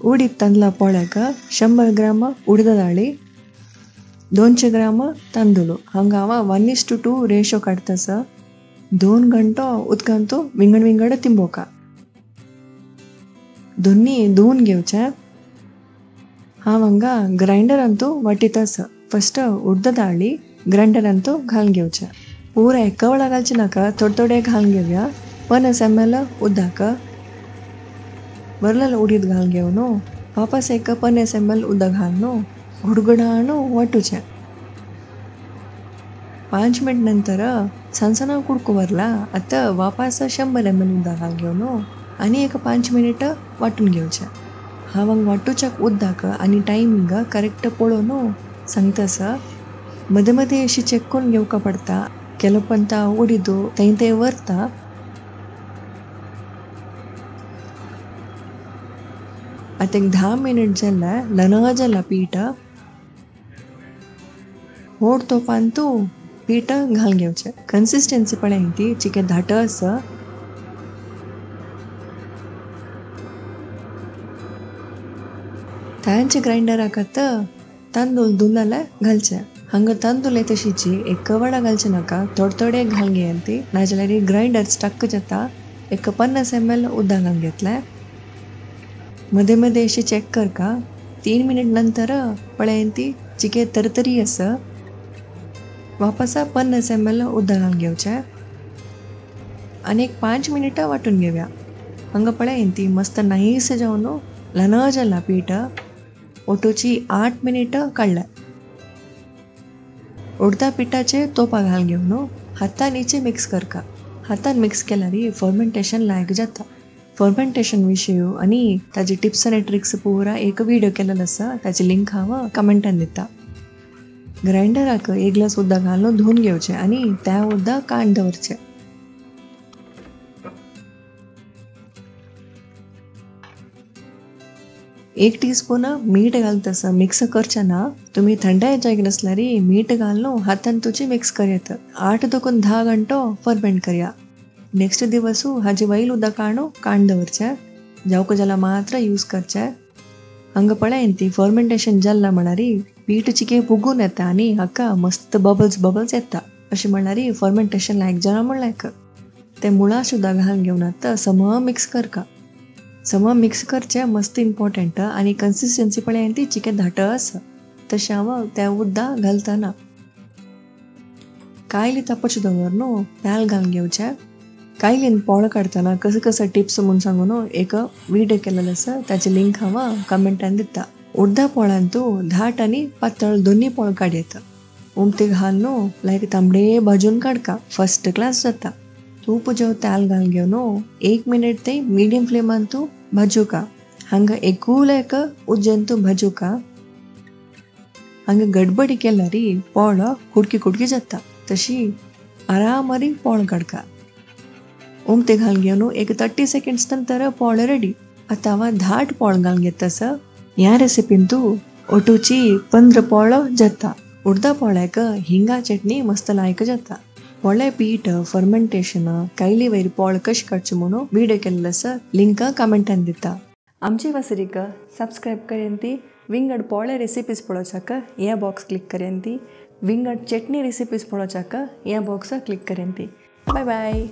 उडीद तांदळा पोळ्याक 100 ग्राम उडदा दाळी, 200 ग्राम तांदूळ. हांगा हांव 1:2 रेशो काडतास. 2 गंटो उदकांतू विंगड विंगड तिंबोका. दोन्ही धुवून घेवचे. हांव हांगा ग्रायंडरांतू वाटीतास. फस्ट उडदा दाळी ग्रायंडरांतू घालून घेवचे. पुरा एका वेळा घालचे नाका, थोडे थोडे घालून घेवया. 50 ml उदक वरलेलं उडीद घालून घेवन वापस एक 50 ml उदक घालून गुडगुडाणू वाटूचे. 5 मिनिट नंतर सणसण कुडको वरला. आता वापस 100 ml उदक घालून घेवन आनी एक 5 मिनिट वाटून घेवचे. हांव हांगा वाटूच्याक उदक आनी टायमिंग करेक्ट पळोवन सांगतास. मदें मदें अशी चॅक करून घेवका पडटा. केलो पंता उडीद थंय थंय व्हरता. आतां एक 10 मिनिट जाल्या लना जाला पीठ. होड तोपांतू पीठ घालून घेवचें. कन्सिस्टन्सी पळय ती चिके धाट आसा. तांचे ग्रायंडराक आतां तांदूळ धुवलेले घालचे. हांगा तांदूळ तशीची एक वडा घालचे नाका, थोडे थोडे घालून घेयात ती, नाजाल्यार ग्रायंडर स्टक जाता. एक 50 ml उदक घालून घेतलें. मदें मदें अशें चॅक करका. 3 मिनिट नंतर पळय ती चिके तरतरी आसा. वापस 50 ml उदक घालून घेवचें आनी एक 5 मिनिटां वांटून घेवया. हांगा पळय ती मस्त नायस जावन ल्हान जाला पीठ. ओटोची 8 मिनिटां काडल्या. उडदा पिठाचे तोपा घालून घेवन हातान मिक्स करका. हातान मिक्स केल्यार फर्मेंटेशन लायक जाता. फर्मेंटेशन विशय आनी ताजे टिप्स आनी ट्रिक्स पुरा एक व्हिडिओ केलेलो आसा, ताची लिंक हांव कमेंटान दिता. ग्रायंडराक 1 ग्लास उदक घालून धुवन घेवचें आनी त्या उदक काण दवरचें. एक टीस्पून मीठ घालतास. मिक्स करचें ना. तुमी थंडाय जाय नासल्यार मीठ घालून हातान तुजी मिक्स करयात. 8 ते 10 घंटो फर्मेंट करया. नेक्स्ट दिवस हाजे वयल उदक काडून काण दवरचें. जावक जाल्यार मात्र यूज करचें. हांगा पळय ती फर्मेंटेशन जाल्लां म्हळ्यार पीठ चिके फुगून येता आनी हाका मस्त बबल्स बबल्स येता. अशें म्हळ्यार फर्मेंटेशन लायक जाला म्हणल्यार ते मुळां सुद्दां घालून घेवन आतां सम मिक्स करका. सम मिक्स करचें मस्त इम्पॉर्टंट आनी कन्सिस्टन्सी पळय ती चिके धाट आसा. तशें हांव त्या उदक घालतना कायली तापच दवर न्हू तेल घालून घेवचें. कायलीन पोळ काडटना कसं कसं टिप्स म्हूण सांगून एक व्हिडिओ केलेलो आसा, ताची लिंक हांव कमेंटान दिता. उडदा पोळांतू धाट आनी पातळ दोन्ही पोळ काडयता. उमते घाल न्हू लायक तांबडे भाजून काडका, फर्स्ट क्लास जाता. तूप जेव तेल घालून घेवन 1 मिनिट ते मिडियम फ्लेमान तूं भाजुका. हांगा एकूल एक उज्जन तूं भाजुका. हांगा गडबडी केल्यार पोळ कुडकी कुडकी जाता. तशी आरामारी पोळ काडका. उमते घालून घेवन एक 30 सेकंड्स नंतर पोळ रेडी. आतां हांव धाट पोळ घालून घेतास. ह्या रेसिपीन तूं ओटूची 15 पोळ जाता. उडदा पोळ्याक हिंगा चटणी मस्त लायक जाता. पोळे पीठ फर्मेंटेशन कायली वयर पोळ कशें काडचें म्हणून व्हिडिओ केल्लो आसा, लिंक कमेंटान दिता. आमचे वासरीक सबस्क्रायब करयंती. विंगड पोळे रेसिपीज पळोवच्याक ह्या बॉक्स क्लिक करयंती. विंगड चटणी रेसिपीज पळोवच्याक ह्या बॉक्स क्लिक करयंती. बाय बाय.